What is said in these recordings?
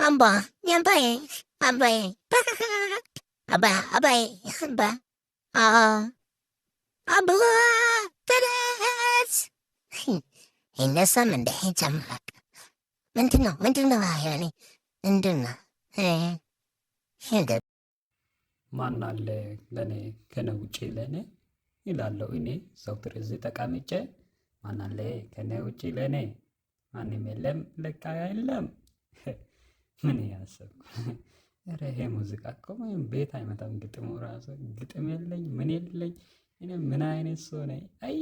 አባ አባዬ አባዬ አባ አባዬ አባ አባ ተነስ። ይነሳም እንደ ጨምላቅ ምንድን ነው? ምንድን ነው? ያኔ ምንድን ነው? ማን አለ ለኔ ከኔ ውጪ ለኔ ይላለሁ እኔ ዘውትር እዚህ ተቀምጬ። ማን አለ ከኔ ውጪ ለኔ? ማንም የለም፣ ለካ የለም። ምን ያሰብኩ? ኧረ ይሄ ሙዚቃ እኮ ምንም ቤት አይመጣም። ግጥሙ ራሱ ግጥም የለኝ፣ ምን የለኝ። እኔ ምን አይነት ሰው ነኝ? አይ፣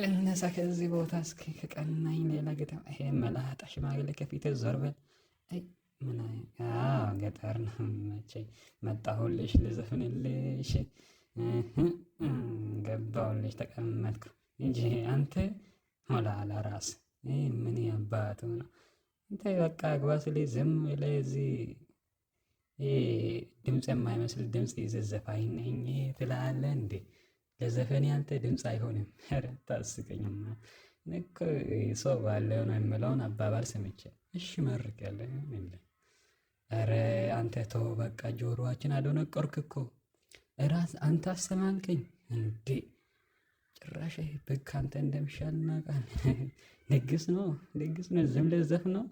ልነሳ ከዚህ ቦታ እስኪ ከቀናኝ ሌላ ግጥም። ይሄ መላጣ ሽማግሌ ከፊቴ ዞር በል። አይ፣ ምን አዎ፣ ገጠር ነው መቼ መጣሁልሽ ልዘፍንልሽ፣ ገባሁልሽ ተቀመጥኩ እንጂ አንተ ሞላላ ራስ ምን ያባቱ ነው? አንተ በቃ አግባ ስልህ ዝም ብለህ እዚህ ድምፅ የማይመስል ድምፅ ይዘህ ዘፋኝ ነኝ ትላለህ እንዴ? ለዘፈን ያንተ ድምፅ አይሆንም። ኧረ ታስቀኝማ። እኔ እኮ ሰው ባለው ነው የምለውን አባባል ሰምቼ እሺ መርቄያለሁ። ኧረ አንተ ተው በቃ፣ ጆሮአችን አደነቆርክ እኮ፣ ራስ አንተ አሰማልከኝ እንዴ? ጭራሽ በግ ካንተ እንደሚሻል እናውቃለን። ድግስ ነው፣ ድግስ ነው፣ ዝም ልዘፍ ነው።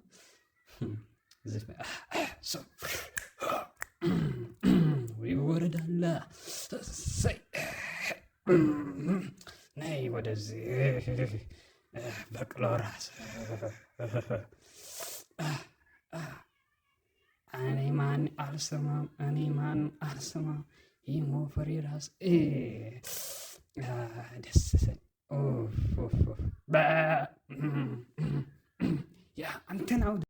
ይወረዳላ። ነይ ወደዚህ በቅሎ ራስ። እኔ ማን አልሰማም፣ እኔ ማን አልሰማም። ይህ ሞፈሬ ራስ ደስ ስል ያ አንተን አውድ።